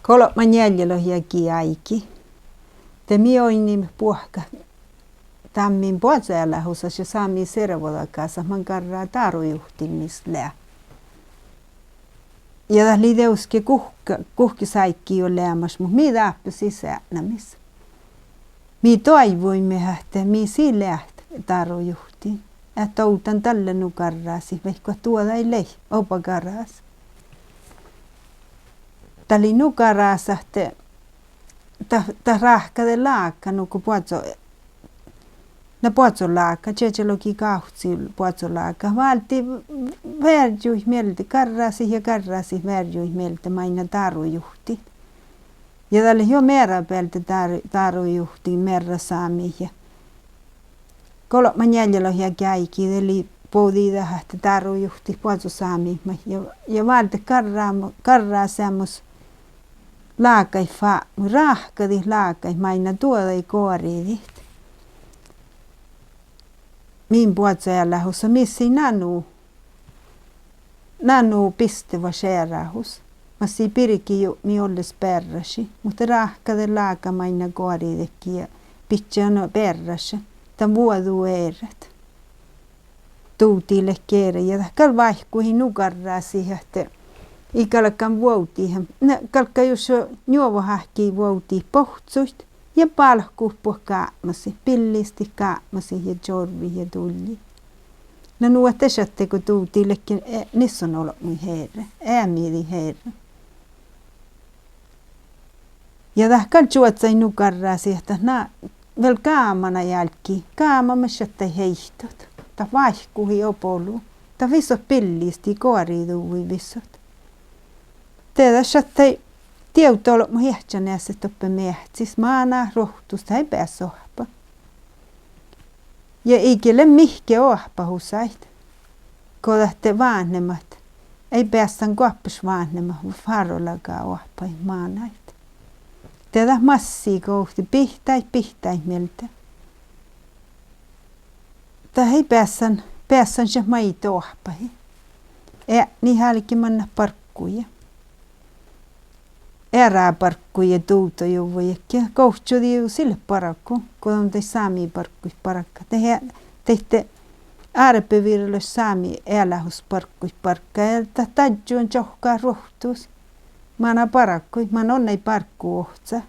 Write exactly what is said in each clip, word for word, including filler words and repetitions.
Golbma njealljelogi jagi áigi de mii oinniimet buohkat dan min boazoealáhusaš ja sámi servodagas ahte man garrá dárujuhtin mis lea. Ja dat lei dieđusge guhk-, guhkes áiggi juo leamaš, muhto mii dáppe sis eatnamis. Mii doaivvuimet ahte mii sii leat dárujuhtin, ahte ovdal dalle nu garrasit, vaikko duođai lei oba garras. Dat lei nu garras ahte dat, dat ráhkadii lága nugo boazo-, na boazolága, čiežalogi gávcci boazolága, váldii vearjjuid mielde, garrasit ja garrasit vearjjuid mielde mainna dárujuhtin. Ja dat lei juo mearrabealde dár-, dárujuhtin mearrasámiid ja golbma njealljelogi jagi áigi de lei bođii dat ahte dárujuhtit boazosámiid maid ja, ja váldet garra-, garraseamos lágaid fápmui, ráhkadit lágaid mainna duođai goaridit. Min boazoealáhusa mis lei nanu, nanu bistevaš earáhus, mas lei birgejupmi olles bearrašii, muhto ráhkadii lága mainna goaridedje ja bidje nu bearraša dan vuođu eret. Duvdii ledje eret ja dat gal váikkuhii nu garrasit ahte ii galgan vuovdit, na galggai jušše njuovahahkii vuovdit bohccuid ja bálkut buot gápmasit, billistit gápmasit ja čorvvit ja duljit. Na nu ahte šattai go duvdii ledje, e, nissonolbmuid eret, eamidit eret. Ja dat gal čuođai nu garrasit ahte na vel gámanaid álggii, gámameaš šattai heittot, dat váikkuhii oba olu, dat visot billistii, goariduvvui visot. De dat šattai dievdoolbmot eatčaneaset doppe meahcis, mánát, ruovttus, dat eai beassan oahppa. Ja iige lean mihkke oahpahusaid, go dat váhnemat, eai beassan goappaš váhnemat fárrolaga oahpahit mánáid. De dat massii gohte bihtáit, bihtáit mielde. Dat eai beassan, beassan šat maid oahpahit. Eatnit álge mannat bargui ja eará bargui ja duvdojuvvojit ja gohčodii sii leat bargu, go don daid sámi bargguid bargat. De he-, daid árbevirolaš sámi ealáhusbargguid bargat, dat daddjon čohkkát ruovttus. Mana bargui, man don eai bárggu ohcat.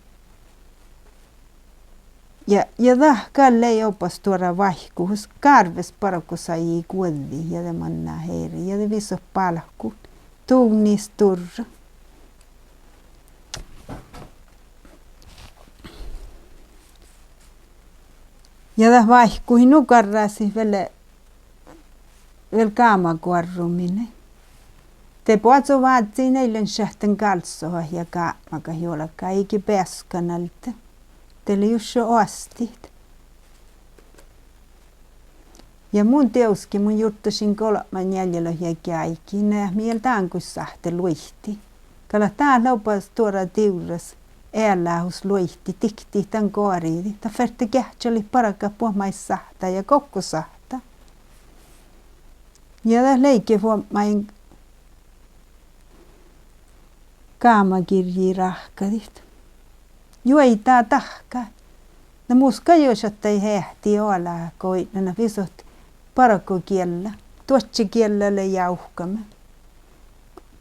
Ja, ja dat gal lei oba stuorra váikkuhus, gárvves bargosaji guođđit ja de mannat eret ja de visot bálkut, duvdnit sturra. Ja dat váikkuhii nu garrasit vel, vel gámagoarrumin. De boazovázzin eai lean šat dan gálssohat ja gápmagat juolgá, iige beaskan alde. De lei jušše oastit. Ja mun dieđusge mun jurddašin golbma njealljelogi jagi áigi, na mii dál dán goit sáhtte luoidit. Gal dat lea oba stuorra divrras ealáhus luoidit, diktit dan goaridit. Dat ferte geahččalit bargat buot maid sáhttá ja gokko sáhttá. Ja dat lei ge fuobmájin gámagirjji ráhkadit. Juoidá dahkat. Na mus gal juo šattai eahti oalágat oidnen, na visot bargogiella. Duodjegiella lea jávkame.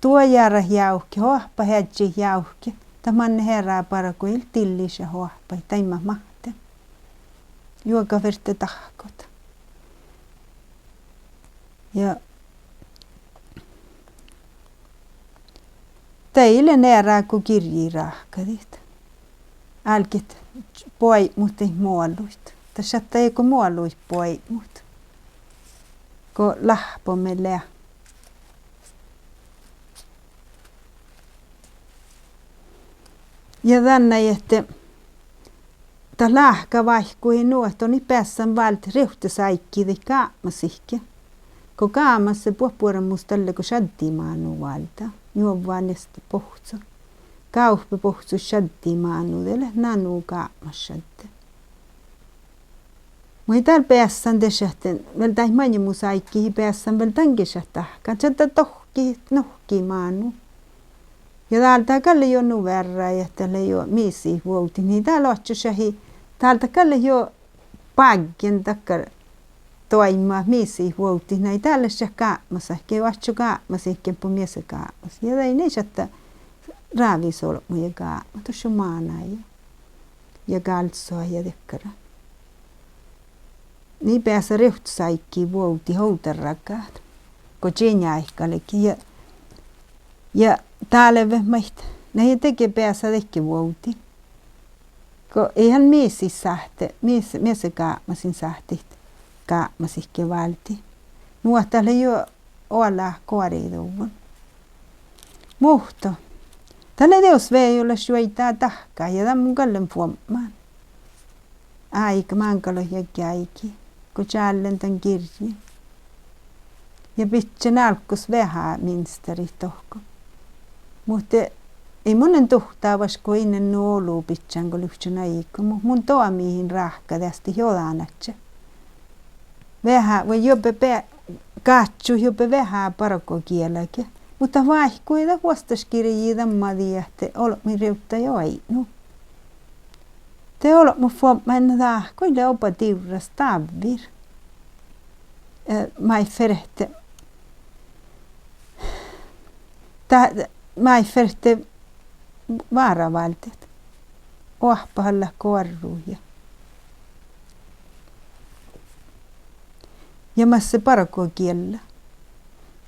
Duojárat jávket, oahpaheaddjit jávket. Dat mannet eará bargu, ii dilli šat oahpahit, dain mat máhtte. Juoga ferte dahkat. Ja dat ii lean eará go girjji ráhkadit. Álget boaibmut daid moaluid. Dat šattai go moaluid boaibmut. Go láhppome lea. Ja danne ahte dat láhka váikkuhii nu ahte don ii beassan váldit rievttes áiggi daid gápmasihkki. Go gámas lea buot buoremus dalle go šaddimánu váldá, njuovvá nies bohcco. Gávpebohccui šaddimánu, de leat nanu gápmašadde. Muhto ii dál beassan dešat, vel daid maŋimuš áiggis ii beassan vel dange šat dahkat, šaddá dohkkehit nuhkkimánu. Ja dál dat gal lea juo nu vearrái ahte lea juo mis vuovdit, nai dál oaččušahii, dál dat gal lea juo bággen dakkár doaimma mis vuovdit, nai dál lea šat gápmasaid, ge oaččo gápmasihkki, bu miessegápmas. Ja dain lei šatta rávisolbmot ja gápmat, dušše mánáid ja, ja gálssohaid ja dakkár. Nai beasa rievttes áiggi vuovdit ovdal ragat, go čieŋ áiggi leat ja, ja dálvet maid, nai dego beasa dakkár vuovdit. Go ii han mis sáhte, mis, miessegápmasiin sáhttit gápmasihkki váldit. Nu ahte dat lea juo oalu goariduvvon. Muhto dat lea dieđus vejolaš juoidá dahkat ja dan mun gal lean fuobmán. Áigge máŋgalogi jagi áigi, go čállen dan girjji. Ja bidjen álggos veahá minsterit dohko. Muhto ii mun lean duhtavaš go ii lean nu olu bidján go livččen áiggun, muhto mun doamihin ráhkadeastit jođánadje. Veahá, vai juobe be-, gáččut juobe veahá bargogielage. Muhto váikkuhii dat vuosttaš girji dan mađi ahte olbmuin rievddaid oaidnu. De olbmot fuobmáimet dát go lea oba divrras dávvir. Eh, maid ferte, dat, maid ferte váraváldet. Oahpahallat goarrut ja ja masse bargogiella.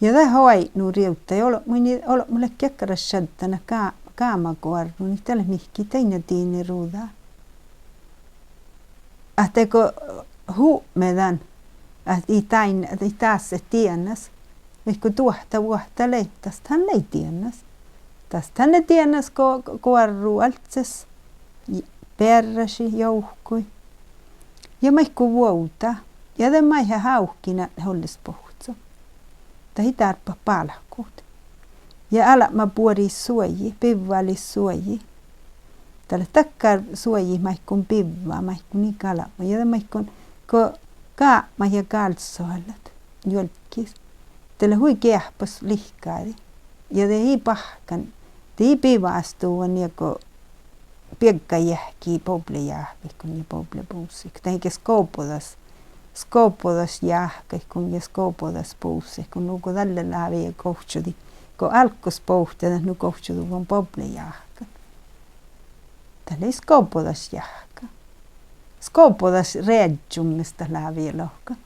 Ja dat oaidnu rievddaid olbmuin, olbmot ledje dakkár šaddanat gá-, gámagoarrut, dat lea mihkkege dainna dineruđa. Ahte go hupme dan, ahte ii dáin, ii dás dienas, vaikko duohta vuohta lei, das han lei dienas. Das han lei dienas go, go goarru alcces, bearrašii, johkui. Ja maid go vuovdá, ja de maid ávkin olles bohcco. Dat ii dárbbat bálkut. Ja albma buorit suoji, bivvalit suoji. Dat leat dakkár suoji maid go bivva, maid go ii albma. Ja de maid go, go gápmat ja gálssohallat juolggis, dat lea hui geahpas lihkadit. Ja de ii báhkkan, de ii bivastuvvan ja go biegga jeahki boblejáhkaiguin ja boblebuvssaiguin, dahje skobođas, skobođas jáhkaiguin ja skobođas buvssaiguin, nugo dalle lávejit gohčodit, go álggos bohte dat nu gohčoduvvon boblejáhkan. Dat lei skobođas jáhkka. Skobođas reažžun, mis dat lávejit lohkat.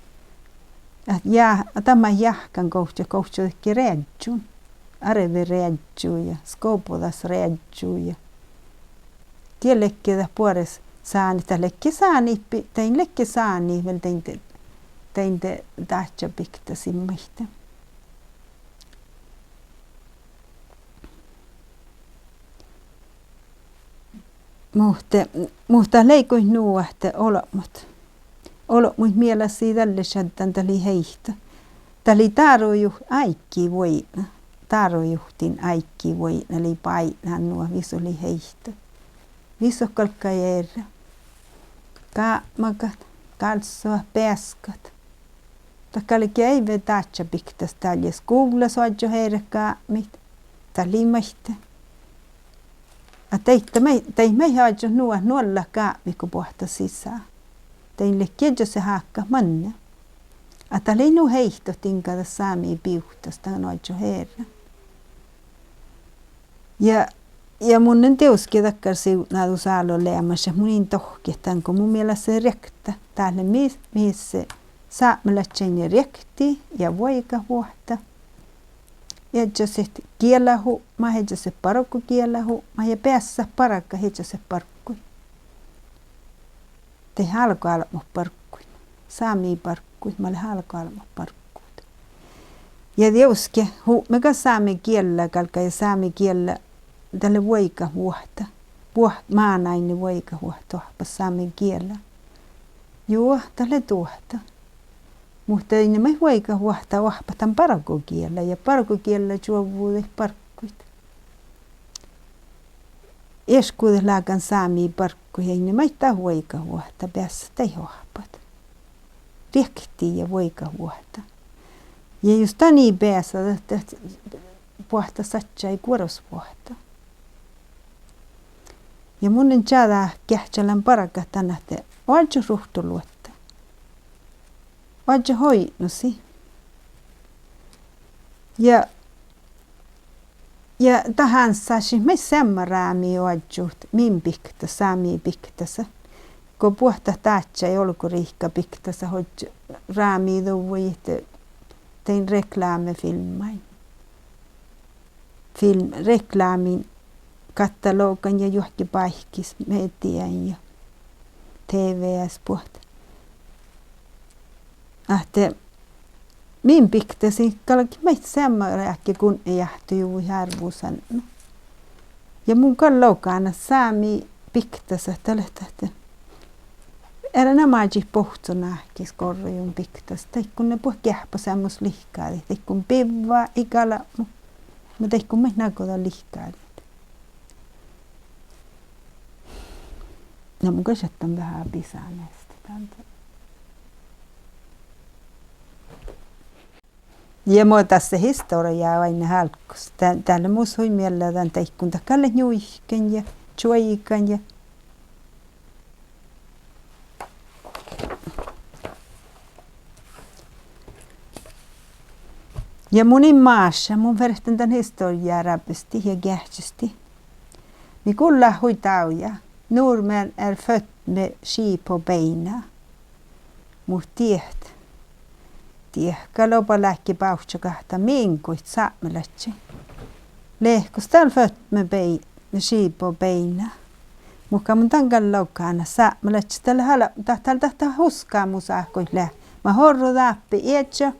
Ahte ja, dat maid jáhkán gohčodedje, gohčodedje reažžun. Arvereažžu ja skobođas reažžu ja. Die ledje dat buores sánit, dat ledje sánit bi-, dain ledje sánit vel dain de, dain de dážabiktasin maid. Muhto, muhto lei goit nu ahte olbmot, olbmuid mielas ii dalle šaddan, dat lei heitto. Dat lei dárojuh-, áiggi vuoigŋa. Dárojuhtin áiggi vuoigŋa lei báidnán nu ahte visot lei heittot. Visot galggai eret. Gápmagat, gálssohat, beaskat. Dat galge eai vel dážabiktas dál ja skuvllas oažžut eret gápmiid. Dat lei maid. Ahte daid maid, daid maid oažžut nu ahte nuollat gápmiid go boahtá sisa. Dain ledje iežaset ákkat manne. Ahte dat lei nu heittot diŋga dat sámi bivttes dan oažžut eret. Ja, ja mun lean dieđusge dakkár sivdnádus álo leamaš ahte mun in dohkket dan go mu mielas lea riekta. Dat lea mis, mis sápmelaččain lea riekti ja vuoigatvuohta. Iežaset gielahupmat, iežaset bargogielahupmat ja beassat bargat iežaset bargguid. Daid álgoálbmotbargguid, sámi bargguid, mat leat álgoálbmotbargguid. Ja dieđusge hupme gal sámegiella galgá ja sámegiella, dat lea vuoigatvuohta. Vuoht-, mánáin lea vuoigatvuohta oahppat sámegiela. Juo, dat lea duohta. Muhto dainna maid vuoigatvuohta oahppat dan bargogiela ja bargogiella čuovvu daid bargguid. Iešguđetlágan sámi bargguid, dainna maid dat vuoigatvuohta beassat daid oahppat. Riekti ja vuoigatvuohta. Ja jus dan ii beasa, dat, dat boahtá sadjái guoros vuohta. Ja mun lean čađa geahččalan bargat dan ahte oažžut ruovttoluotta. Oažžut oidnosii. Ja, ja dat ánssášii maid seamma rámi oažžut min bikta-, sámi biktasa. Go buot dat dáža olgoriikka biktasa oažžut rámi duvvojit dain reklámefilmmain. Film-, reklámekataloggain ja juohke báikkis, mediain ja T V-s buot. Ahte min biktasii galget maid seamma ráhkadit gudnejáhttojuvvui árvvusadnui. Ja mun gal logan ahte sámi biktasa dat lea ahte eará maid bohccon áhkis gorrojun biktas, dego ne buot geahppaseamos lihkadit, dego bivva ii galbmo, mu dego maid nagodan lihkadit. Na mun gal šattan veahá bisáneaste dan. Ja mo das historjá oaidne álggos. Dat, dat lea mus hui miella dan dego dat gal lea njuiken ja čuoigan ja Ja mun in máša, mun ferten dan historjá rábestit ja geahčestit. Mii gullat hui dávjá. Nordmenn er født med ski på beina. Muhto diet, diet gal oba leage bávččagat ahte min guhkes sápmelaččaid, lehkos dál født med bei-, med ski på beina. Muhto mun dan gal logan ahte sápmelaččat dat leat al-, dat, dat, dat huskámusáhkui lea mat orru dáppe ieža.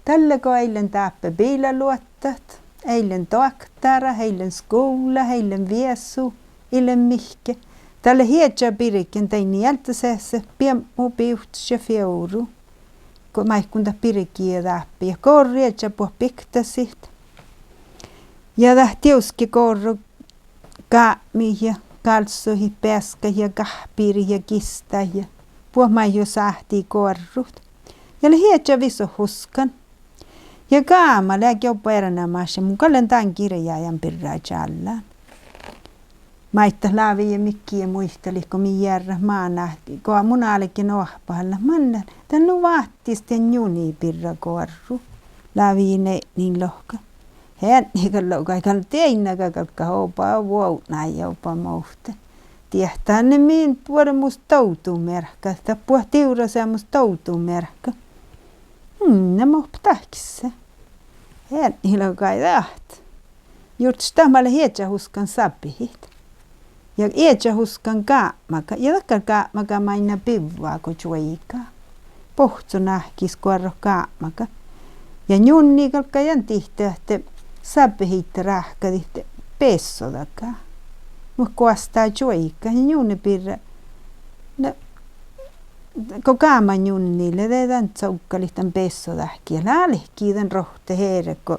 Dalle go eai lean dáppe biilaluottat, eai lean doaktárat, eai lean skuvllat, eai lean viesu, ii lean mihkke, dat lea ieža birgen dainna ealddasesset biebmu, bivttes ja fievru. Go maid go dat birge dáppe ja gorre ieža buot biktasit. Ja dat dieđusge gorro gápmiid ja gálssohiid, beaskaid ja gahpiriid ja gistaid ja buot maid juo sáhtii goarrut. Ja lea ieža visot huskan. Ja gáma lea ge oba erenoamáš, mun gal lean dan girjái dan birra čállán. Maid dat lávejit midjiide muitalit go mii jearrat mánát, go mun álgen oahpahallát, manne dat nu váttis dan njuni birra goarru. Lávejit eadni lohkat. Eadni gal lohkat ahte gal dainna gal galggat oba vuovdnái ja oba movtte. Diehtán, ne min buoremus dovdumearkka, dat buot divrraseamos dovdumearkka. Hm, na mo dáhkis. Eadni lohkat ahte jurddaš dat mat leat ieža huskan sábbehit. Ja ieža huskan gápmagat, ja dakkár gápmagat mainna bivva go čuoigat. Bohcconáhkis goarrot gápmagat. Ja njunni galggai dan dihte ahte sábbehit ráhkadit beassodaga. Muhto goastá čuoigat ja njuni birra, na, go gáma njunni lea de dan coggalit dan beassodáhkii ja álkii dan rohte eret go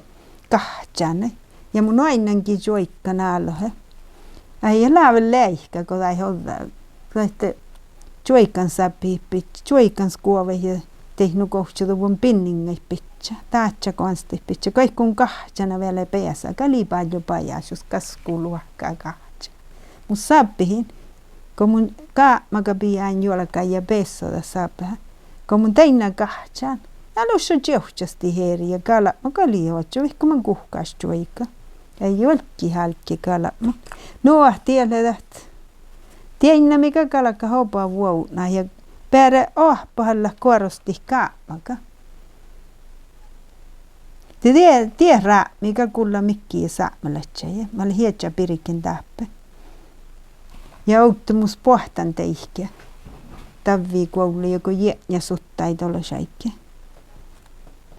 gahččanai. Ja mun oainnánge čuoiggan álo. Eai láve leaika go dahje ođđa, ahte čuoigansábbehit bidjat, čuoiganskuovahit ja dieid nu gohčoduvvon binningaid bidjat, dáža goanstaid bidjat, goit go gahččana vel beasa, gal ii bájo bajás jus gaskku luohká gahččá. Mun sábbehin, go mun gápmaga bijan juolgái ja beassodat sábehan, go mun dainna gahččán, na lušše čiovččastit eret ja galbma gal lei oaččo, vaikko man guhkás čuoigat. Eai juolggit álgge galbma. Nu ahte die lea dat, dainna mii gal galgat oba vuovdnat ja beare oahpahallat goarrostit gápmaga. De die, die rápmi gal gullat midjiide sápmelaččaide, mat leat ieža birgen dáppe. Ja ovddemus boahtán deike davviguovllu ja go jietnja suttai dološ áigge.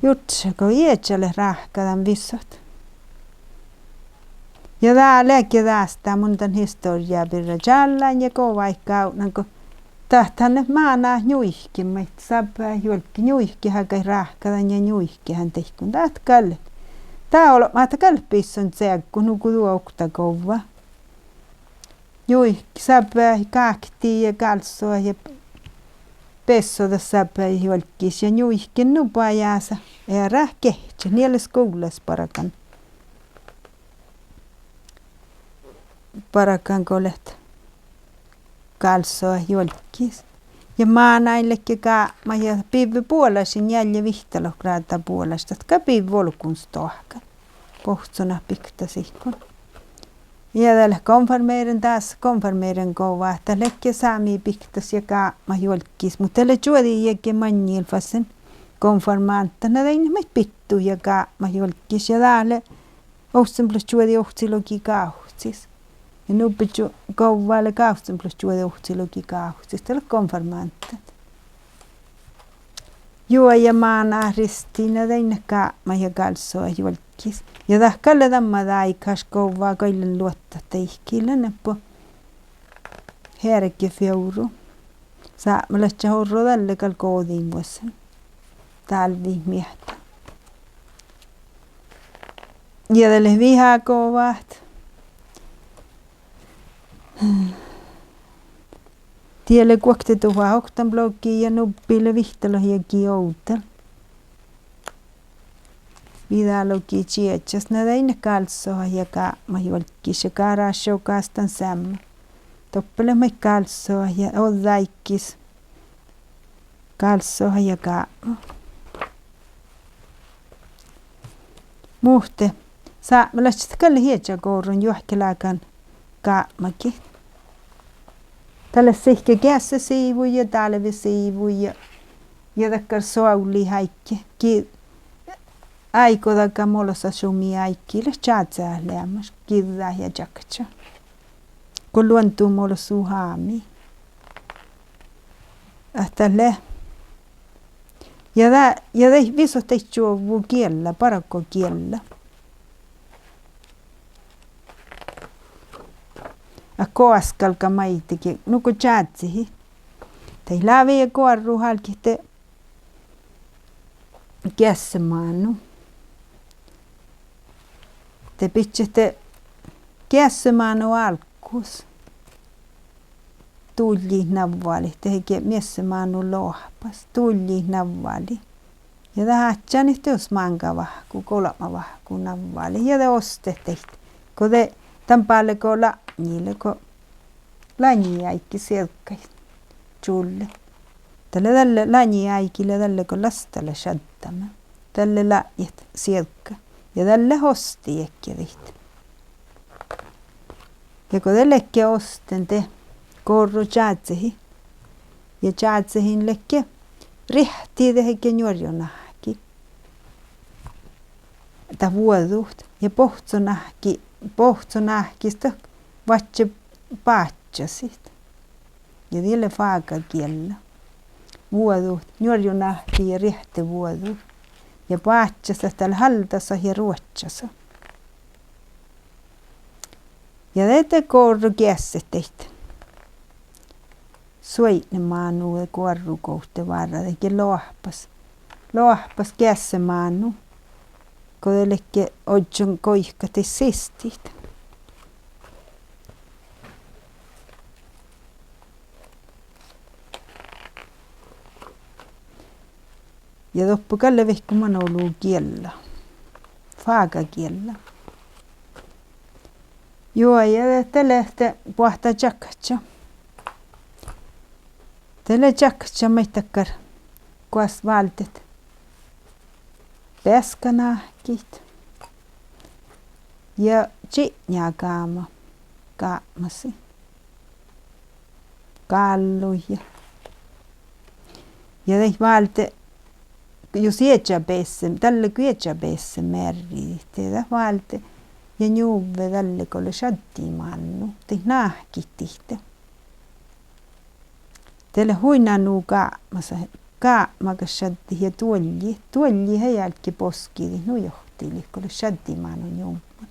Jurddaša go ieža leat ráhkadan visot. Ja dat leage dástá mun dan historjjá birra čállán ja go vaikko ávdnan go dat han leat mánát njuiket maid sábeha juolggi, njuiket hágai ráhkadan ja njuiket han dego dat gal. Dat olbmá dat gal bisson ceaggut nugo duo oktagovva. Njuik-, sábeha gákti ja gálssoha ja beassoda sábeha juolggis ja njuiket nu bajás eará geahččat, nie leat skuvllas bargan. Bargan go leat gálssogat juolggis. Ja mánáin ledje gápmat ja bivve buolašin njeallje vihttalogi gráda buolaš, dat gal bivve olgun stoahkan. Bohccona biktasihkkun. Ja dat lea konfirmeren dás, konfirmeren govva, dat ledje sámi biktas ja gápmat juolggis, muhto dat lea čuođi jagi maŋŋil fas konfirmántat, na dainna maid bittut ja gápmat juolggis. Ja dat lea ovccinuppelotčuođi ovccilogi gávccis. Ja nubbi ču-, govva lea gávccinuppelotčuođi ovccilogi gávccis, dat lea konfirmántat. Juo, ja mánát ristiin, na dainna gápmat ja gálssogat juolggis. Ja dat gal lea dan mii dáigaš govva, gal lean luottat deike, lean eambbo heargefjovru. Sápmelaččat orro dalle gal gođivuođas dálvet miehtá. Ja dat lea viha govvat. Die lea guokteduhát oktanuppelogis ja nubbi lea vihttalogi jagi ovdal. Viđalogi čiežas, na dainna gálssogat ja gápmat juolggis ja garasjogas dan seamma. Doppe lea maid gálssogat ja ođđa áiggis gálssogat ja gápmat. Muhto sápmelaččat gal leat ieža goarrun juohkelágan gápmagiid. Dat lea sihke geassesiivui ja dálvesiivui ja, ja dakkár soavlliid áigge. Gii-, áigodaga molsašumi áiggi leat čázehat leamaš, giđđat ja čakčat. Go luondu molsu hámii. Ahte dat lea. Ja dat, ja dat visot daid čuovvu giella, bargogiella. Ahte goas galgá maiddege, nugo čázehit. Daid lávejit goarrut álgit geassemánu. De bidjat geassemánu álggus duljit navvalit, dehe miessemánu loahpas, duljit navvalit. Ja dat ádjánit dieđus máŋga vahku, golbma vahku navvalit ja de ostet daid. Go de, dan bále go latnji lea, go latnji áigi sieđggaid čullet. Dat lea dalle, latnji áigi lea dalle go lasta lea šaddamin. Dalle latnjat sieđgga. Ja dalle oste jekki daid. Ja go de ledje osten de goarru čázehit. Ja čázehiin ledje riehti dehe njuorjonáhki. Dat vuođut ja bohcconáhki, bohcconáhkis dat vadje báhččasiid. Ja die lea fágagiella. Vuođut, njuorjonáhki ja riehte vuođut. Ja báhččasat dat lea háldasat ja ruodjasat. Ja de, de goarru geasset daid. Suoidnemánu de goarru gohte várra, de ge loahpas. Loahpas geassemánu. Go de ledje ožžon goikat daid sisttiid. Ja doppe gal lea vaikko man olu giella. Fágagiella. Juo, ja de, de lea ahte boahtá čakča. De lea čakča maid dakkár goas váldet beaskanáhkiid ja čitnjagáma gápmasiid. Gálluid ja, ja daid válde, jus ieža beassá, dalle go ieža beassá mearridit, de dat válde ja njuvve dalle go lea šaddimánu, daid náhkiid dihte. De lea hui nanu gápmasa-, gápmaga šaddit ja duollji, duollji ii álgge boskidit nu johtilit go lea šaddimánu njuvvan.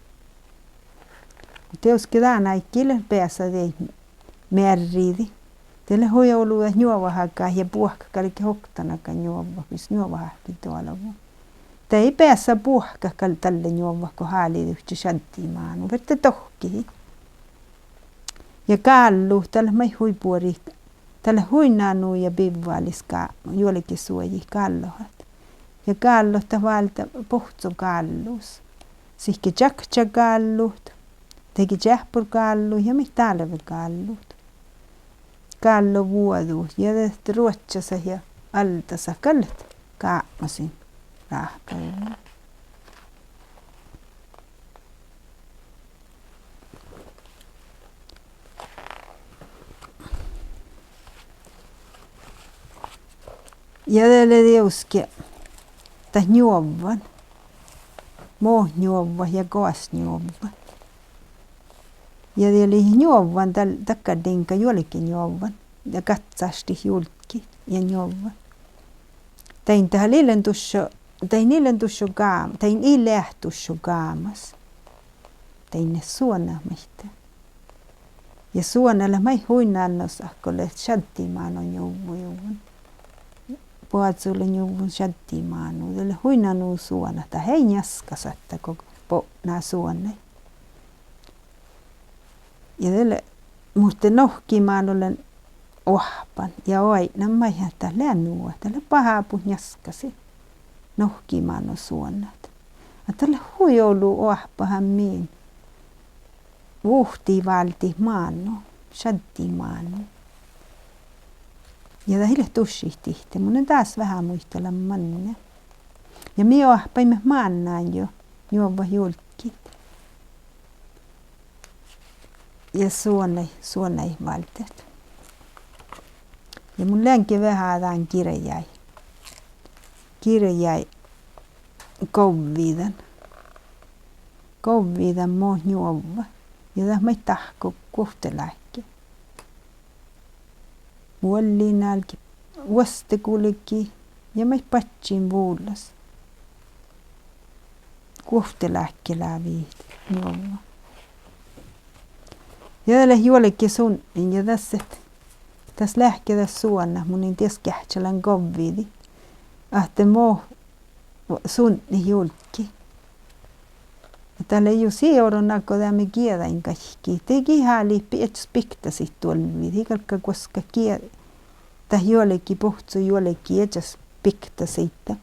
Dieđusge dán áiggi lea beasa daid mearridit. De lea hui olu dat njuovahaga ja buohkat galget oktanaga njuovvat, jus njuovaháhkii doalvu. De ii beasa buohkat gal dalle njuovvat go háliidivčče šaddimánu, ferte dohkkehit. Ja gállut, dat leat maid hui buorit, dat leat hui nanu ja bivvalis gápma, juolgesuoji gállohat. Ja gállot dat válde bohcco gállus. Sihke čakčagállut, dahje čeahpporgállut ja maid dálvegállut. gállovuođut ja de ruodjasat ja aldasat gal leat gápmasin ráhkaduin. Ja de lea dieđusge dat njuovvan, mo njuovvat ja goas njuovvat. Ja de lei njuovvan dal dakkár diŋga juolgenijuovvan ja gazzaštit julggiid ja njuovvan. Dain dat ii lean dušše, dain ii lean dušše gám-, dain ii leat dušše gámas. Dain leat suonat maid. Ja suonat leat maid hui nannosat go leat šaddimánu njuvvojuvvon. Boazu lea njuvvon šaddimánu. De leat hui nannu suonat, dat eai njaskasatta go botná suonaid. Ja de lea, muhto nohkimánu lean oahppan ja oaidnán maid ahte dat lea nu, dat lea bahábut njaskasiid. Nohkimánu suonat. Ahte dat lea hui olu oahpahan min vuhtii váldit mánu, šaddimánu. Ja dat ii leat duššiid dihte, mun lean dás veahá muitalan manne. Ja mii oahpaimet mánnán juo njuovvat julggiid. Ja suonaid, suonaid váldet. Ja mun leange veahá dán girjái, girjái govvidan. Govvidan mo njuovvat. Ja dat maid dahkku guovtteláhki. Vuollin álgit, vuostegulgi ja maid badjin vulos. Guovtteláhki lávejit njuovva. Ja dat lea juolggi sudnen ja das, das leahkeda suonat, mun in dies geahččalan govvidit ahte mo sudnen julggiid. Dat lea ju sii oro nagodeami gieđain gaikki. De gii háliidii iežas biktasiid duolvviid, ii galgga guoskat gie-, dat juolgi, bohccu juolgi iežas biktasiidda.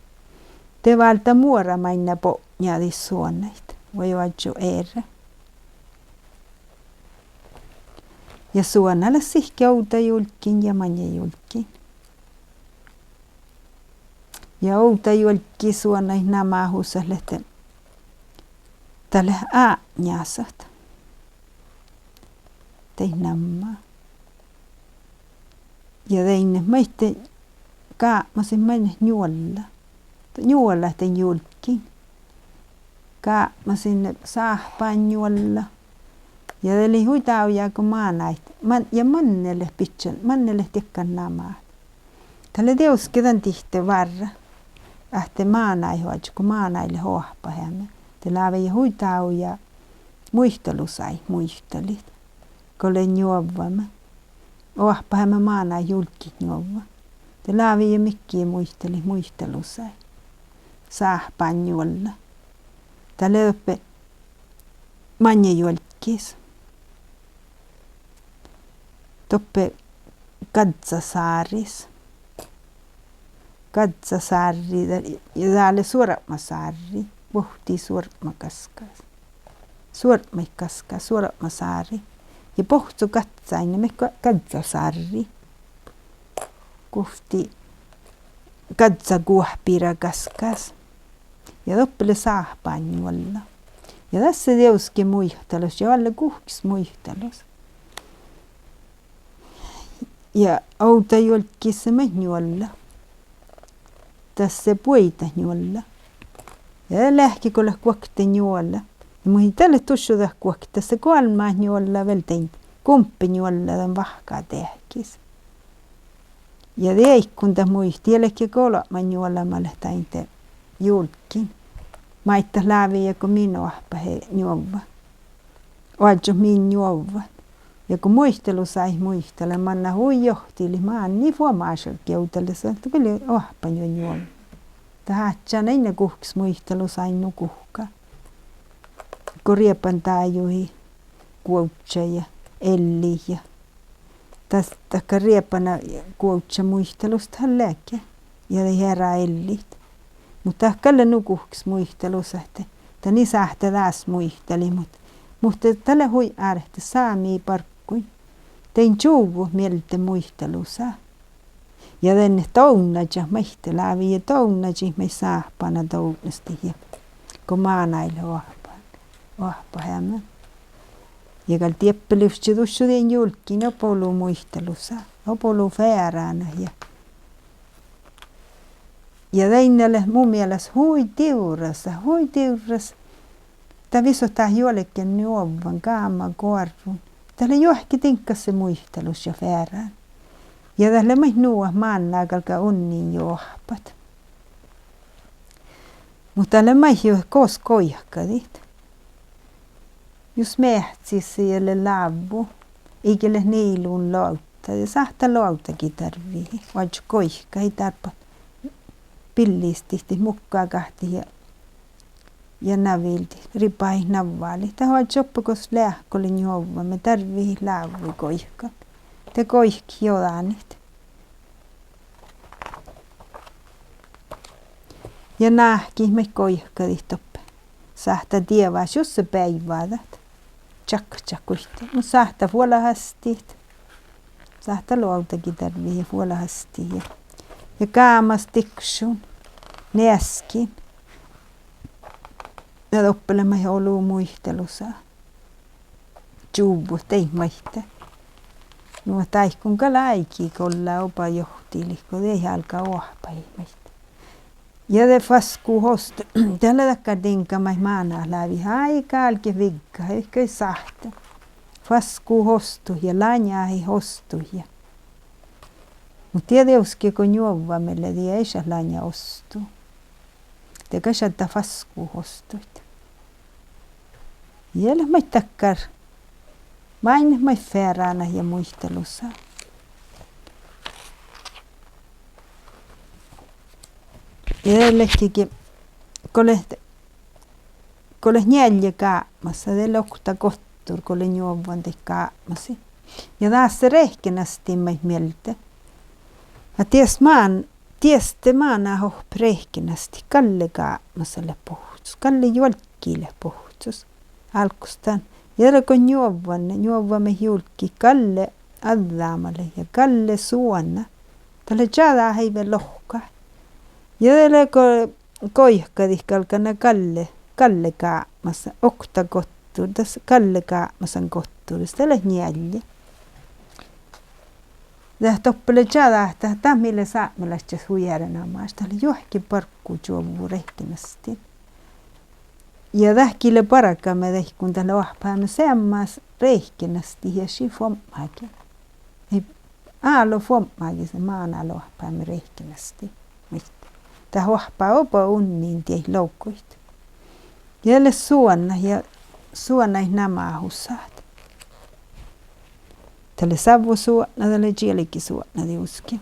De válddá muora mainna botnjadit suonaid vai oažžut eret. Ja suona lea sihke ovdajulggiin ja maŋŋejulggiin. Ja ovdajuolggisuonaid namáhusat leat, dat leat átnjásat. Daid namma. Ja dain maid gápmasin maid njuolla. Njuola dain julggiin. Gápmasin sáhpánnjuolla. Ja de lei hui dávjá go mánáid, man-, ja manne leat bidjan, manne leat diekkár namát. Dat lea dieđusge dan dihte várra ahte mánáid oažžut, go mánáid leat oahpaheami, de lávejit hui dávjá muitalusaid muitalit go lea njuovvamin. Oahpaheami mánáid julggiid njuovvat, de lávejit midjiide muitalit muitalusaid. Sáhpánnjuolla, dat lea doppe maŋŋejuolggis. Doppe gazzasáris. Gazzasárri, ja dá lea suorpmasárri, vuovttii suorpmagaskkas. Suorpmaid gaskkas, suorpmasári. Ja bohccu gazzain, mat ga-, gazzasárri. Guovttii gazzaguohpiragaskas. Ja doppe lea sáhpánnjuolla. Ja das lea dieđusge muitalus ja oalle guhkes muitalus. Ja ovdajuolggis lea maid njuolla. Das lea buoidatnjuolla. Ja dat leahkí go leat guokte njuola. Ja muhto dat lea dušše dat guokte, das lea goalmmát njuolla vel dain, gumpenjuolla dan vahkkadeahkis. Ja de áiggun dat muitit, ja ledje golbma njuolbma leat dain de julggiin. Maid dat lávejit go min oahpahe njuovvat. Oažžut min njuovvat. Ja go muitalusaid muitalan, manná hui johtilit, mánná fuomášegiovdal, de son gal oahpan juo njuovvat. Dat ádjá dainna guhkes muitalusaid nu guhká. Go riebandájuhit guovžža ja ellit ja das dakkár riebana guovžža muitalus dat leage. Ja daid eará elliid. Muhto dat gal lea nu guhkes muitalus ahte dat ii sáhte dás muitalit, muhto, muhto dat lea hui ártet sámi bargguin. dain čuvvut mielde muitalusa. Ja dain dovnnažat maid lávejit, dovnnažit maid sáhpána dovdnastit ja go mánáide oahpa-, oahpaheami. Ja gal dieppe livčče dušše dien julggiin oba olu muitalusa, oba olu fearánat ja Ja dain lea mu mielas hui divrras, hui divrras. Dat visot dát juolgen njuovvan, gámma goarrun. Dat lea juohke diŋggas muitalus ja fearán. Ja dat lea maid nu ahte mánná galgá unnin juo oahppat. Muhto dat lea maid juo gos goikadit. Jus meahcis lea lávvu, iige leat niilun loavdda, de sáhttá loavddagidarvehit, oažžut goikahit, dárbbaš billistit, muhkkagahtit ja, ja navildit, ribahit navvalit. Dat oažžut oppe gos leat go lea njuovvamin, darvehit lávvu goikat. De goiket jođánit. Ja náhkit maid goikadit doppe. Sáhttá dieváš jus beaivvádat. Čakčat guitte. Muhto sáhttá fuolahastit. Sáhttá loavddagidarvehit ja fuolahastit ja, ja gámas dikšun, neaskin. Ja doppe lea maid olu muitalusa. Čuvvut daid maid. Nu ahte áiggun gal áigi gollá oba johtilit go dieid álgá oahpahit maid. Ja de fasku hostu, dat lea dakkár diŋga maid mánát lávejedje, áiga álge viggat, vaikko ii sáhte. Fasku hostut ja laňahit hostut ja. Muhto die dieđusge go njuovvamin lea, die ii šat laňa ostu. De gal šaddá fasku hostuid. Ja leat maid dakkár, mainnet maid fearánat ja muitalusa. Ja de ledjegi, go leat, go leat njeallje gápmasa, de lea okta gottur go lea njuovvan daid gápmasiid. Ja dás lea rehkenastin maid mielde. A dies mán-, dies de mánát ohppet rehkenastit, galle gápmasa leat bohccos, galle juolggi leat bohccos. Álggos dan. Ja de go njuovvan, njuovvamin julggiid galle ađđama lea ja galle suona. Dat lea čađa heive lohkat. Ja de lea go goikadit galgá galle, galle gápmasa, okta gottur, das galle gápmasan gotturis, dat lea njeallje. Dat doppe lea čađa ahte dat mii lea sápmelaččas hui erenoamáš, dat lea juohke barggu čuovvu rehkenastin. Ja dat gii lea bargame daiguin dat lea oahpaheame seammás rehkenastit ja šii fuobmáge. Ii, álo fuobmáge, mánát lea oahpaheame rehkenastit. Muhto dat oahppá oba unnin dieid loguid. Ja lea suonaid ja suonaid namahusat. Dat lea sávvosuotna, dat lea čielgesuotna dieđusge.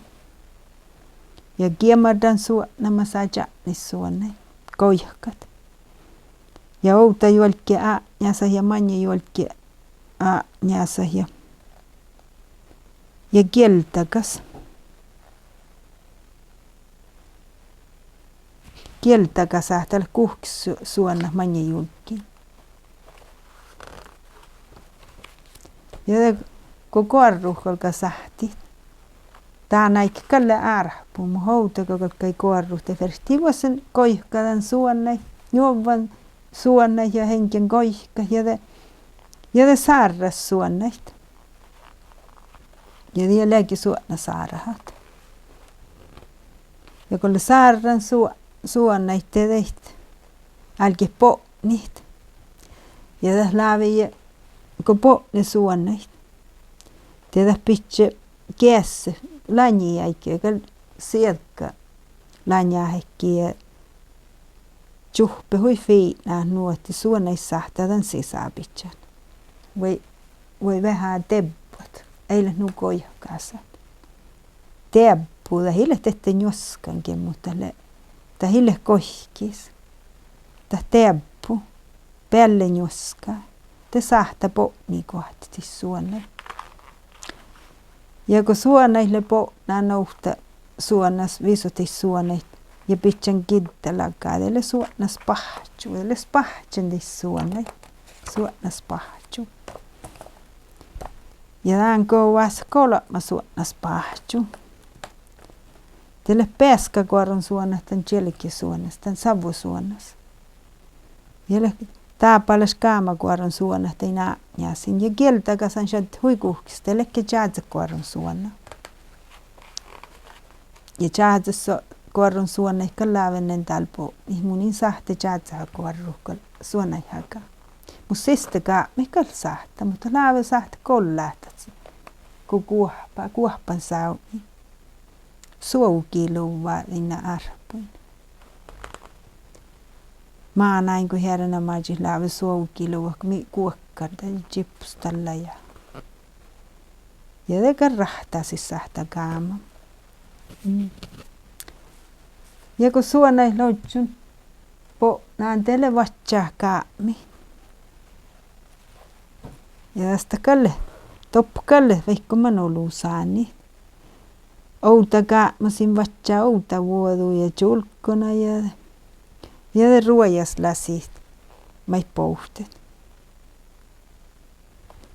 Ja giemardansuotna, masa čatnit suonaid, goikat. Ja ovdajuolggeátnjásat ja maŋŋejuolggeátnjásat ja, ja gieldagas. Gieldagasat, dat leat guhkes su-, suonat maŋŋejuolggii. Ja de go goarrut galgá sáhttit. Dán áigge gal lea árpu, muhto ovdal go galggai goarrut, de fertii vuos goikadan suonaid, njuovvan suonaid ja heŋgen goikat ja de, ja de sárrat suonaid. Ja die leage suotnasárahat. Ja go lea sárran suo-, suonaid, de dieid álget botnit. Ja dat lávejit, go botnit suonaid, de dat bidjat geasset, laňi áigge gal sieđgga laňaheaddji ja čuhpet hui fitnat nu ahte suonaid sáhttá dan sisa bidjat. Vai, vai veahá deabbut, ii leat nu goikasat. Deabbu, dat ii leat dette njuoskange, muhto dat lea, dat ii leat goikkis. Dat deabbu, beallenjuoska, de sáhttá botnigoahtit suonaid. Ja go suonaid lea botnán ovtta suonas, visot daid suonaid, ja bidjan giddalaga, de lea suotnasbáhčču, de lea spáhččen daid suonaid, suotnasbáhčču. Ja dán govas golbma suonnas báhču. De leat beaskagoarrunsuonat dan čielgesuonnas, dan savvosuonnas. Ja leat dábálaš gámagoarrunsuonat dain Átnjásiin. Ja gieldaga son šaddet hui guhkes, de ledje čázzatgoarrunsuonat. Ja čázzatgoarrunsuonnaid gal láven dan dál botnit, mun in sáhte čázzahagoarrut gal suonaihaga. Muhto siste gápmit gal sáhttá, muhto láve sáhtát gollát dat go guohpa-, guohpan sávdnii. Suovgiluvvá dainna árpui. Mánáin go earenoamážit láve suovgiluvvat go mii guokkár dan čibbostallá ja, ja de gal ráhtásit sáhttá gáma. Mm. Ja go suonaid lea ožžon botnán, de lea vadjat gápmit. Ja das dat gal lea, doppe gal lea vaikko man olu sánit. Ovdagápmasiin vadjat ovdavuođu ja čulggona ja, ja de ruojaslasit maid bohtet.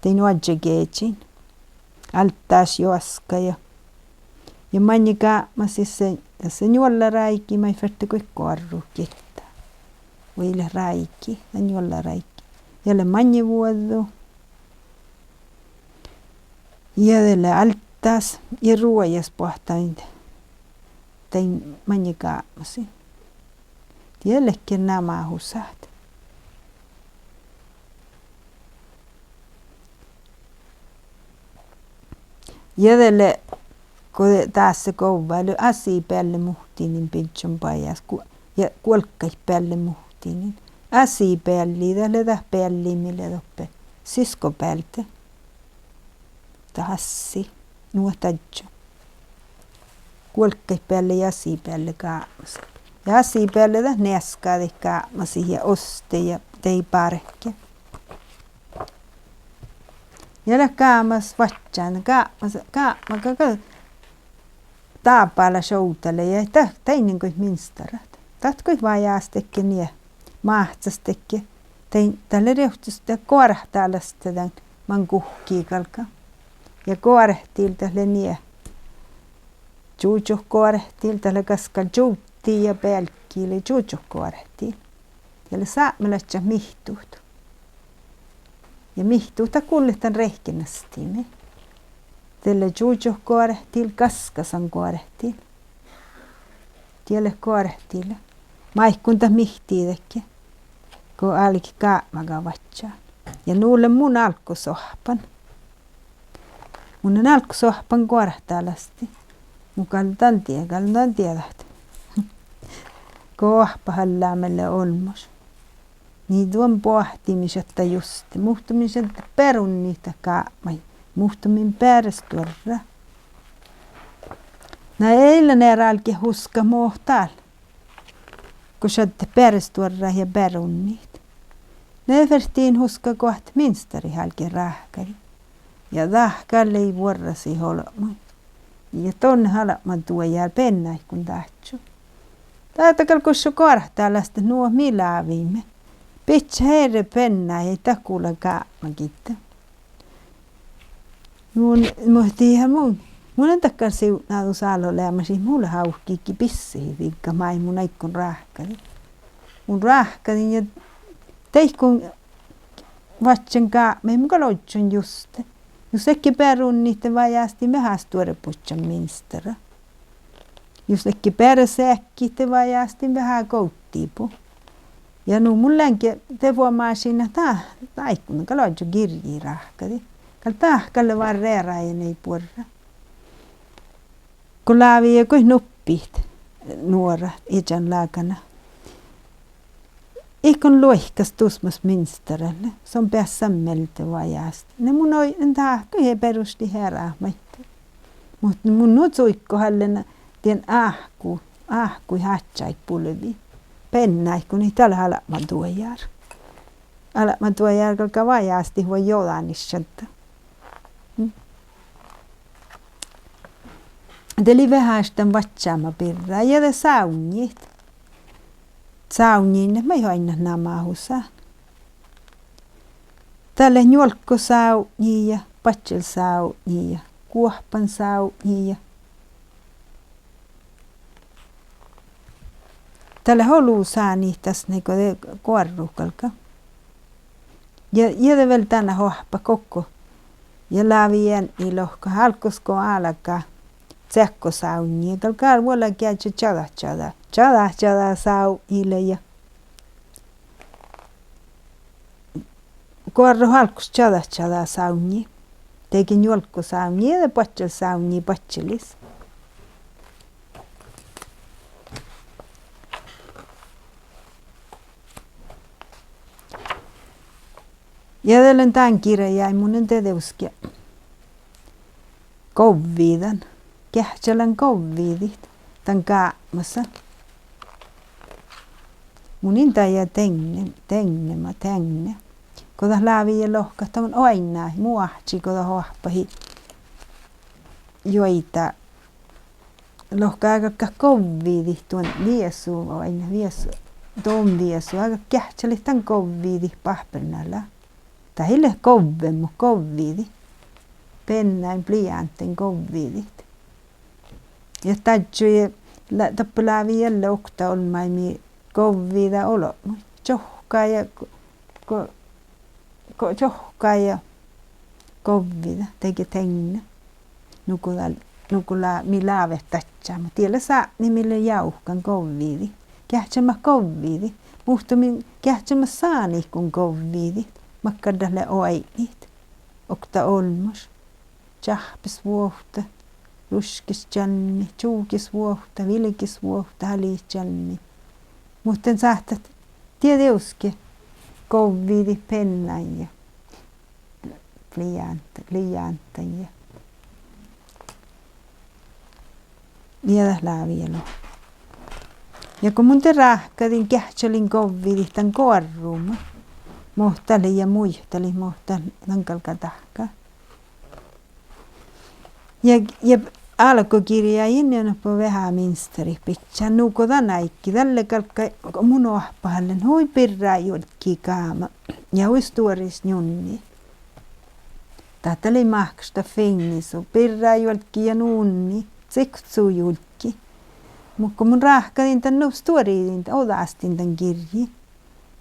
Dain oažžut geažin, álttáš joaska ja, ja maŋŋel gápmasiin son, son njuollaráigi maid fertii goit goarrut gitta. Vai lea ráigi, dan njuollaráigi. Ja lea maŋŋevuođđu. Ja de lea álttás ja ruojasboahtán dain maŋŋel gápmasiin. Die ledje namáhusat. Ja de lea, go de dás lea govva, lea asi bealli muhtinin biddjon bajás, gu-, ja guolggaid bealli muhtinin. Asi bealli, dat lea dat bealli mii lea doppe siskkobealde. Dat assi, nu ahte daddjo. Guolggaid bealli ja asi bealli gápmasit. Ja asi bealli dat neaskadit gápmasit ja oste ja dei bárke. Ja leat gámas vadján, gápmas, gápmaga gal dábálaš ovdal ja dat, dain goit minstarat. Dat goit vajásdedje nie, máhcasdedje. Dain, dat lea rievttes dat goartalaste dan man guhkki galgá. Ja goartil dat lea nie čužuhit goartil, dat lea gaskal čuvddi ja bealggi lea čužuhit goartil. Ja lea sápmelaččat mihtut. Ja mihtut dat gullet dan rehkenastime. De lea čužuhit goartil, gaskasan goartil. Die lea goartil. Máikkuin dat mihttidedje go álgit gápmaga vadjat. Ja nu lea mun álggus oahppan. Mun lean álggus oahppan goartalastit. Mun gal dan die-, gal dan dieđát go oahpahallame lea olmmoš. Nii duon boahtimin šattai juste, muhtumin šaddet bearunnit gápmaid, muhtumin beare stuorra. Na ii lean eará álgit huskat mo dál go šaddet beare stuorra ja bearunnit. Na fertii huskat go ahte minstarit álget ráhkadit. Ja dat gal lei vuorrasii olbmuin. Ja don albma duojár beannáiguin dážžu. Dá dat gal gušše goartalastit nu mii láviime. Bidjat eret beannáid, dat gula gápmagiidda. Mun, muhto mun, mun lean dakkár sivdnádus álo leamaš, mun lean ávkki bissehit viggat maid mun áiggun ráhkadin. Mun ráhkadin ja deike vadjen gápmaid mun gal ožžon juste. Jus ledje bearunnit, de vajástin veahá stuorebužžan minstara. Jus ledje beare seakkit, de vajástin veahá govddibu. Ja nu mun leange de vuomášin ahte dá, áiggun gal ožžo girjji ráhkadit. Gal dat gal lea várra earájin buorre. Go lávejit goit nuppit, nuorat, iežan lágana. Iikkon luoikas dusmas minstaralle, son beassan mielde vajástit. Na mun oidnen dát go eai beroštit earát maid. Muhto mun nu cuiggohallen dien áhkku, áhkkuid ádjái bulvii. Beannáiguin, dat lea albma duojár. Albma duojár galgá vajástit vuoi jođánit šaddat. De lei veaháš dan vadjama birra ja de sávdnjit. Sávdnjiin maid oainnat namáhusat. Dat lea njuolggosávdnji ja badjel sávdnji ja guohpan sávdnji ja dat lea olu sánit das nugo de goarrut galgá. Ja, ja de vel dan oahppat gokko. Ja lávii eadni lohkat: Álggos go álgá ceakko sávdnji, galgá vuolgit čađahčađa, čađahčađa sávdnji lea ja goarrut álggos čađahčađa sávdnji, dego njuolggo sávdnji ja de badjel sávdnji badjelis. Ja de lean dan girjái, mun lean de dieđusge govvidan, geahččalan govvidit dan gápmasa. Mun in daja deagne, deagnema, deagne. Go dat lávii lohkat dan oaidná, mu áhčči go dat oahpahii juoidá lohkat: Galggat govvidit duon viesu, oaidná viesu, don viesu, galggat geahččalit dan govvidit báhpirnala. Dat ii leat govve, muhto govvidit. Beannain, bliántain govvidit. Ja daddjojit, lea, doppe lávii dalle okta olmmái mii govvida olbmuid. Čohkká ja go-, go-, čohkká ja govvida, dego deagne. Nugo dat, nugo lea, mii lávet dadjat, muhto die lea sátni mii lea jávkan govvidit. Geahččalit govvidit. Muhto mii geahččalit sánit go govvidit. Makkár dat lea oaidnit. Okta olmmoš. Čáhppesvuovtta, ruškeščalmmi, čuvgesvuovtta, vilgesvuovtta, háliidčalmmi. Muhto sáhtát die dieđusge govvidit beannain ja bliánt-, bliántain ja, ja dat lávii lohkat. Ja go mun de ráhkadin, geahččalin govvidit dan goarruma, mo dat lea ja muitalit mo dat dan galgá dahkat. Ja, ja álgogirjái in oba veahá minsterit bidjat, nugo dan áiggi dalle galggai, mun oahpahallen hui birra juolggi gáma ja hui stuoris njunni. Dat lei máhkáš dat fiinnis, birra juolggi ja njunni, cikcu juolggi. Muhto go mun ráhkadin dan nu stuoridin, ođastin dan girjji,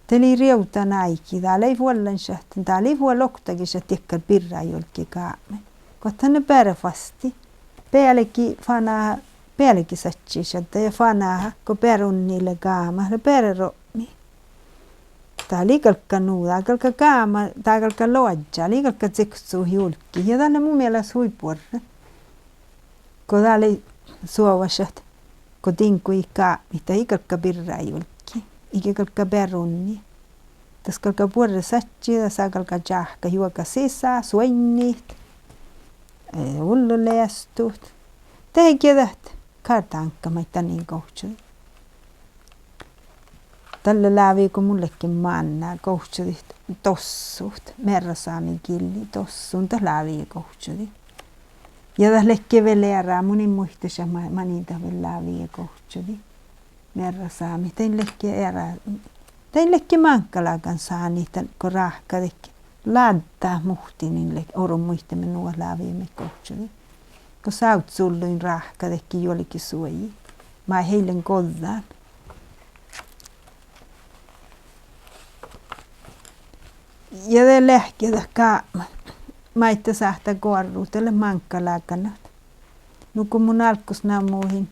de lei rievdan áigi, dat lei vuollášat, dat lei vuol oktage šat dakkár birra juolggi gápmain. Go dat lea beare fasttii, bealgi fana-, bealgisadji šadde ja fanaha go beare unni lea gáma, lea beare ropmi. Dat lei galgá nu, dat galgá gáma, dat galgá loažža, lei galgá cikccut juolggi ja dat lea mu mielas hui buorre. Go dat lei sovašat, go diŋgojit gápmit, dat ii galgá birra juolggi, iige galgá beare unni. Das galgá buorre sadji, dasa galgá čáhkkat juoga sisa, suoinnit, eh, ulloleastut. Dahje dat gárdáŋkka maid danin gohčodit. Dalle lávii go mun ledjen mánná gohčodit dossut, mearrasámegillii dossun, dat lávii gohčodit. Ja dat ledje vel eará, mun in muitte šat ma-, manin dat vel lávii gohčodit. Mearrasámit, dain ledje eará, dain ledje máŋggalágan sánit dan go ráhkadedje. Láddát muhtin in le-, orun muitamin nu lávii maid gohčodit. Go sávzzullui in ráhkadedje juolgesuoji, maid ii lean goddán. Ja de leahkeda gápma, maid dat sáhttá goarrut, dat leat máŋggaláganat. Nugo mun álggos namuhin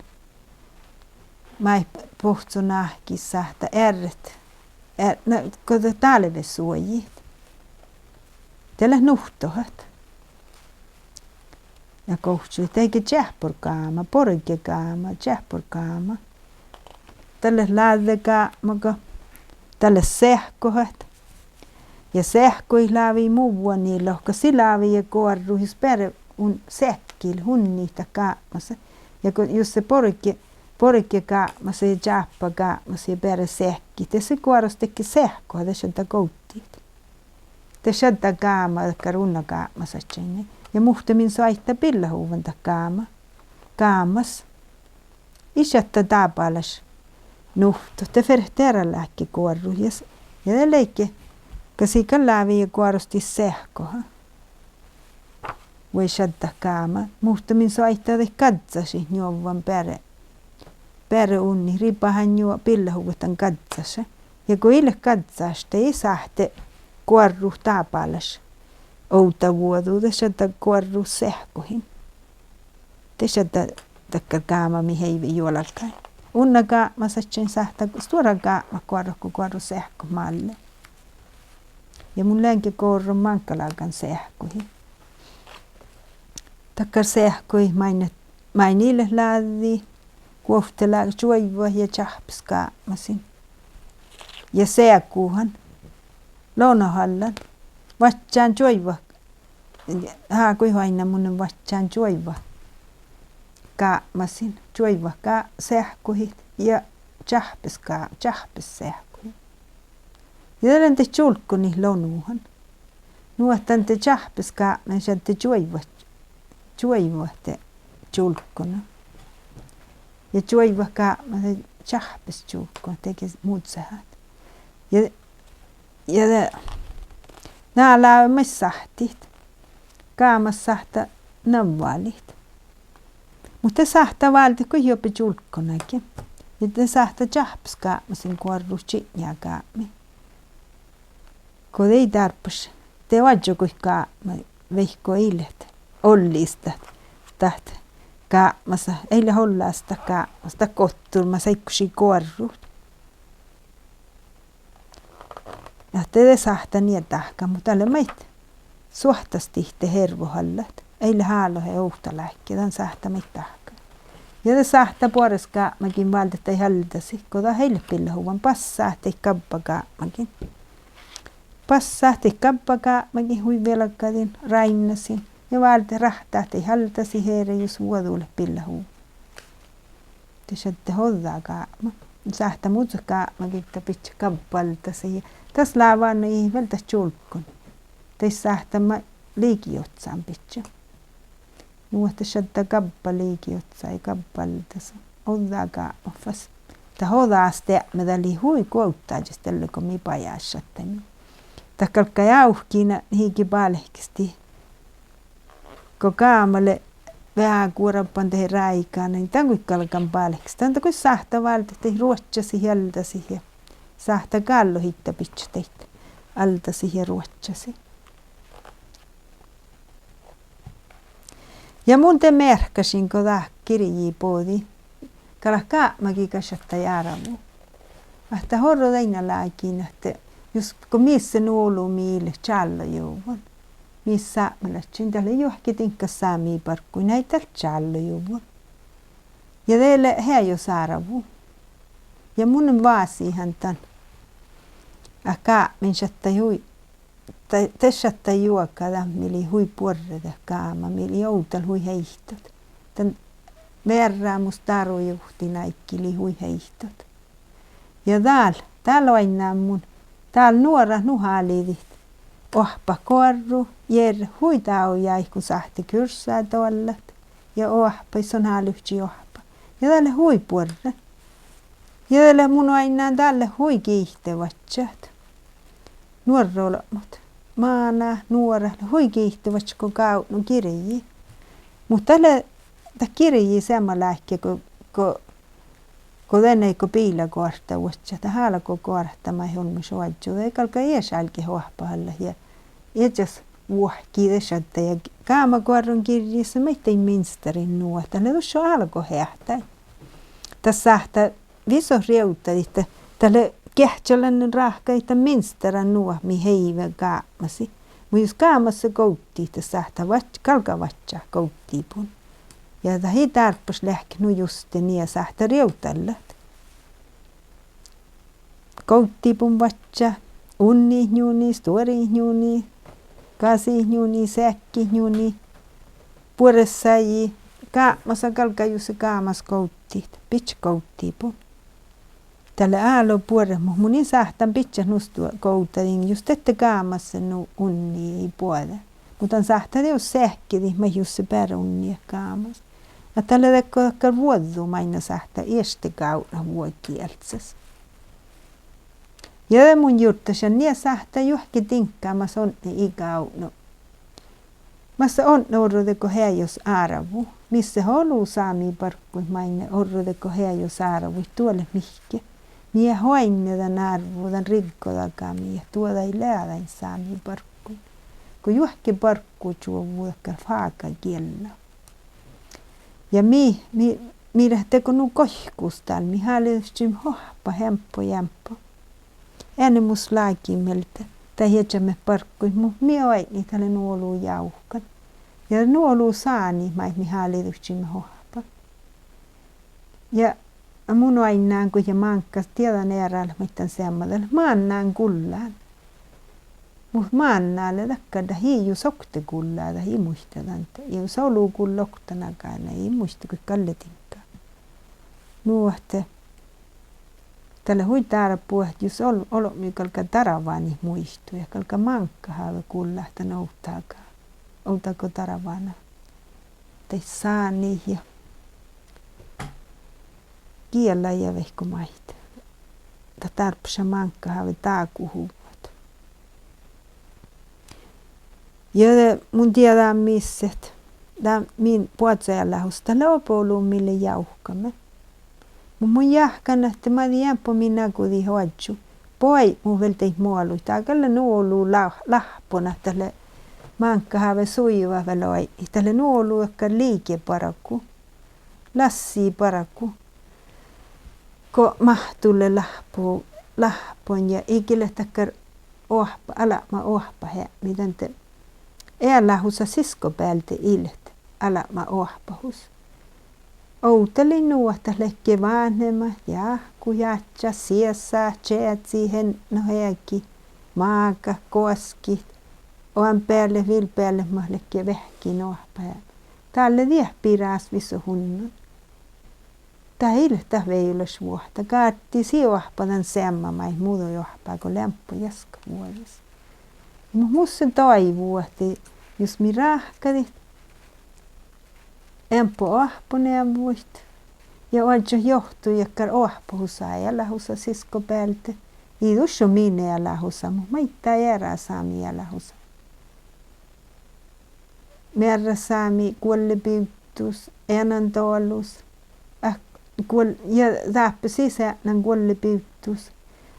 maid bohcconáhkis sáhttá earret, ear-, na, go dat dálvesuojit. Dat leat nuhtohat. Ja gohčodit dego čeahpporgáma, borgegáma, čeahpporgáma. Dat leat láđđegápmaga, dat leat seahkohat. Ja seahkohit lávii mu vuoni lohkat, sii lávii goarrut jus beare un-, seahkkehit, unnit dat gápmasa. Ja go jus lea borge-, borgegápmasa ja čáppagápmasa ja beare seahkkehit, de sii goarosttedje seahkoha, de šaddá govddit. De šaddá gáma dakkár unna gápmasaččain. Ja muhtumin soaitá billahuvvon dat gáma, gámas. Ii šaddá dábálaš nuhtot, de fertet eará láhkai goarrut ja s-, ja de ledje, go sii gal lávii ja goarostit seahkoha. vuoi šaddat gáma. Muhto min soaittá daid gazzašit njuovvan beare, beare unnit, ribahan njuo-, billahuvvat dan gazzaša. Ja go ii leat gazzaš, de ii sáhte goarrut dábálaš ovdavuođu, de šaddá goarrut seahkohiin. De šaddá dakkár gáma mii heive juolggain. Unna gápmasa čain sáhttá stuorra gápmat goarrut go goarrut seahkot málle. Ja mun lean ge gorron máŋggalágan seahkohiid. Dakkár seahkohiid main, main ii leat láđđi, guovttelágan čuoivvat ja čáhppes gápmasiin. Ja seaguhan, lonohallan, vadján čuoivvat, águ oainnán mun lean vadján čuoivvat gápmasiin, čuoivvat gá-, seahkohiid ja čáhppes gá-, čáhppes seahkohiid. Ja de lean de čulkkonit lonuhan. Nu ahte dan de čáhppes gápmasin šadde čuoivvat, čuoivvat de čulkkona. Ja čuoivvat gápmasin čáhppes čulkkona, dego muđđehat. Ja, ja de, ná lávejit sáhttit. Gámas sáhttá navválit. Muhto de sáhttá váldet go juobe čulkkonagi. Ja de sáhttá čáhppes gápmasiin goarrut čitnjagápmi. Go de ii dárbbaš, de oažžu goit gápma, vaikko ii leat ollis dat, dat gápmasa, ii leat ollas dat gápmasa, dat gotturma, áiggušii goarrut. Ahte de sáhttá nie dahkat, muhto dat lea maid suohtas dihte hervohallat. Ii leat álo ovtta láhkai, dan sáhttá maid dahkat. Ja de sáhttá boares gápmagiin váldet daid aldasit go dat ii leat billahuvvan, bassát daid gabbagápmagiin. Bassát daid gabbagápmagiin hui vielgadin, ráinnasiin. Ja váldet ráhttát daid aldasit eret jus vuođu leat billahuvvan. De šaddet ođđa gápma. Sáhttá muđut gápmagiidda bidjat gabbaaldasiid ja das lávejit vel dat čulkkonit. Daid sáhttá maid liigejoccán bidjat. Nu ahte šaddá gabba liigejoccá ja gabbaaldasa. Ođđa gápmat fas. Dat ođasteapme dat lei hui guovddážat dalle go mii bajásšattáimet. Dat galggai ávkina iige bálkestit. Go gáma lea veaháš guorban dehe ráigán, dan goit galgan bálkestit. Dan dat goit sáhttá váldet daid ruožžasit aldasit ja sáhttá gállohit bidjat daid aldasit ja ruožžasit. Ja mun de mearkkašin go dat girji bođii, gal gápmagiid šattai árvu. Ahte orru dainna lágiin ahte jus go mis lea nu olu mii leat čállojuvvon, mis sápmelaččain, dat lea juohke diŋggas sámi bargui, nai dat čállojuvvon. Ja de lea heajos árvu. Ja mun vásihan dan, ahte gápmain šattai hui, de, de šattai juoga dat mii lei hui buorre dat gáma, mii lei ovdal hui heittot. Dan vearrámus dárujuhttin áiggi lei hui heittot. Ja dál, dál oainnán mun, dál nuorat nu háliidit oahppat goarrut, jerret hui dávjá áiggun sáhtte kurssa doallat ja oahppat, son háliidit oahppat. Ja dat lea hui buorre. Ja dat lea mun oainnán, dál lea hui giitevaččat nuorra olbmot. Mánát, nuorat lea hui giitevaččat go gávdno girji. Muhto dat lea, dat girji seamma láhkai go, go go dan áiggi biila goartavaččat, dat álgo goartama olmmoš oažžu, de galgá ieš álgit oahpahallat ja iežas vuohki de šaddá ja gámagoarrun girjjis maid dain minstarain nu ahte dat lea dušše álgoheahtáid. Dat sáhttá visot rievdadit, dat lea geahččalan ráhkadit dan minstaran nu ahte mii heive gápmasiid. Muhto jus gámas lea govddit, de sáhttá vač-, galgá vadjat govddibun. Ja dat ii dárbbaš leahkit nu juste nie, sáhttá rievdallat. Govddibun vadjat, unnit njuni, stuorit njuni, gasit njuni, seakkit njuni, buorresaji, gápmasa galgá jus lea gámas govddit, bidjat govddibun. Dat lea álo buorre, muhto mun in sáhtán bidjat nu stu-, govdadin jus ahte gámas lea nu unni ii boađe. Muhto dan sáhttá dieđus seahkedit maid jus lea beare unni gámas. Ahte dat lea dego dakkár vuođđu mainna sáhttá ieš de gávdnat vuogi ealsas. Ja de mun jurddašan nie sáhttá juohke diŋgga mas odne ii gávdno. Mas lea odne orro dego heajos árvu, mis lea olu sámi bargguid maid orro dego heajos árvuid, duo lea mihkke. Mii eat oainne dan árvvu, dan riggodaga, mii eat duođai leat dain sámi bargguin. Go juohke barggučuovvu dakkár fágagiella. Ja mii, mii, mii leat dego nu goikkus dál, mii háliidivččeimmet oahppat eambbo ja eambbo. Eanemus lágiin mielde dat iežamet bargguid, muhto mii oaidnit dat lea nu olu jávkan. Ja nu olu sánit maid mii háliidivččeimmet oahppat. Ja mun oainnán go ja máŋggas dieđán earálit maid dan seamma, dat leat mánnán gullan. Muhto mánná lea dakkár dat ii jus okta gullá, dat ii muitte dan, ii jus olu gulla okta nagána, ii muitte goit galle diŋgga. Nu ahte dat lea hui dárbbaš ahte jus ol-, olbmot galgá darvánit muitui ja galgá máŋggaháve gullat dan ovdága, ovdágo darvána daid sánit ja giela ja vehko maid. Dat dárbbašii máŋggaháve dáguhuvvot. Ja de mun dieđán mis ahte dán min boazoealáhus dat lea oba olu mii lea jávkkamin. Muhto mun jáhkán ahte mađi eambbo min nagodit oažžut boaibmut vel daid moaluid, dat gal lea nu olu lá-, láhppon ahte dat lea máŋggaháve suivat vel oaidnit, dat lea nu olu dakkár liikebargu, lassi bargu. Go máhttu lea láhppo-, láhppon ja ii ge leat dakkár oahppa-, albma oahpaheapmi dan de ealáhusa siskkobealde ii leat albma oahpahus. Ovdalii nu ahte dat ledje váhnemat ja áhkut ja ádját, siesát, čeazit, eatnot, eagit, mágat, goaskit, oanbeallet, vilbeallet mat ledje veahkkin oahpaheapmi. Dál lea diet birasvissa unnon. Dat ii leat dat vejolašvuohta. Gárddis ii oahppa dan seamma maid muđui oahpá go lea eambbo jaskavuođas. Muhto mus lea doaivvu ahte jus mii ráhkadit eambbo oahpponeavvuid ja oažžut johtu dakkár oahpahusa ealáhusa siskkobealde, ii dušše min ealáhusa, muhto maiddái eará sámi ealáhusa. Mearrasámi guollebivddus, eanadoalus, ah, guol-, ja dáppe sisa eatnán guollebivddus.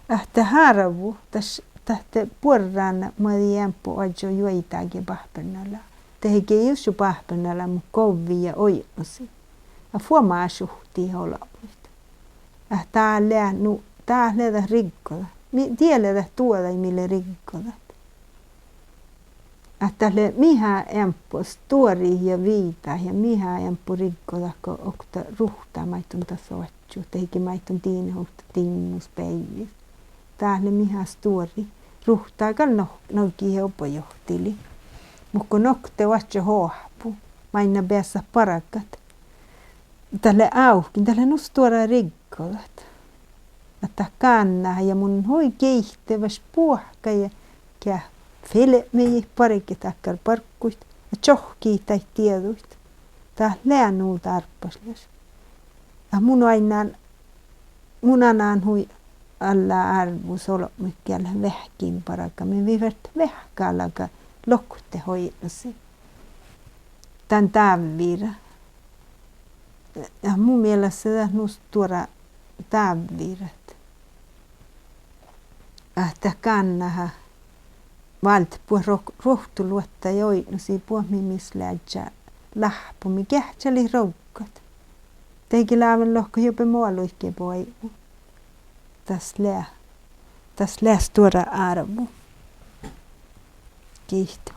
Ahte árvu, dat, dat buorre mađi eambbo oažžut juoidá ge báhpernala. Dehe ge ii dušše báhpernala, muhto govvii ja oidnosii. Ja fuomášuhttit olbmuid. Ahte dat lea nu, dat lea dat riggodat. Mii, die lea dat duođai mii lea riggodat. Ahte dat lea mihá eambbo stuorit ja viidát ja mihá eambbo riggodat go okta ruhta maid don das oaččut, dehe ge maid don dinet okta diŋŋus beaivvis. Dat lea mihá stuori. Ruhta gal no-, nogi oba johtilit. Muhto go nokte oaččut oahppu, mainna beassat bargat. Dat lea ávkin, dat lea nu stuorra riggodat. Ahte dat gánnáha ja mun hui giitevaš buohkat ja ge filbmejit barget dakkár bargguid ja čohkkejit daid dieđuid. Dat lea nu dárbbašlaš. Ah, mun oainnán, mun anan hui alla árvvus olbmuid geat leat veahkkin bargat, mii fertet veahkkálaga loktet oidnosii dan dávvira. Ja mu mielas lea dat nu stuorra dávvirat. Ahte dat gánnáha váldet buot ro-, ruovttoluotta ja oidnosii buot mii mis leat láhppomii geahččalit ruovggat. Dehe ge láven lohkat juobe moaluid ge boaibmu. Das lea, das lea stuorra árvu. Giit.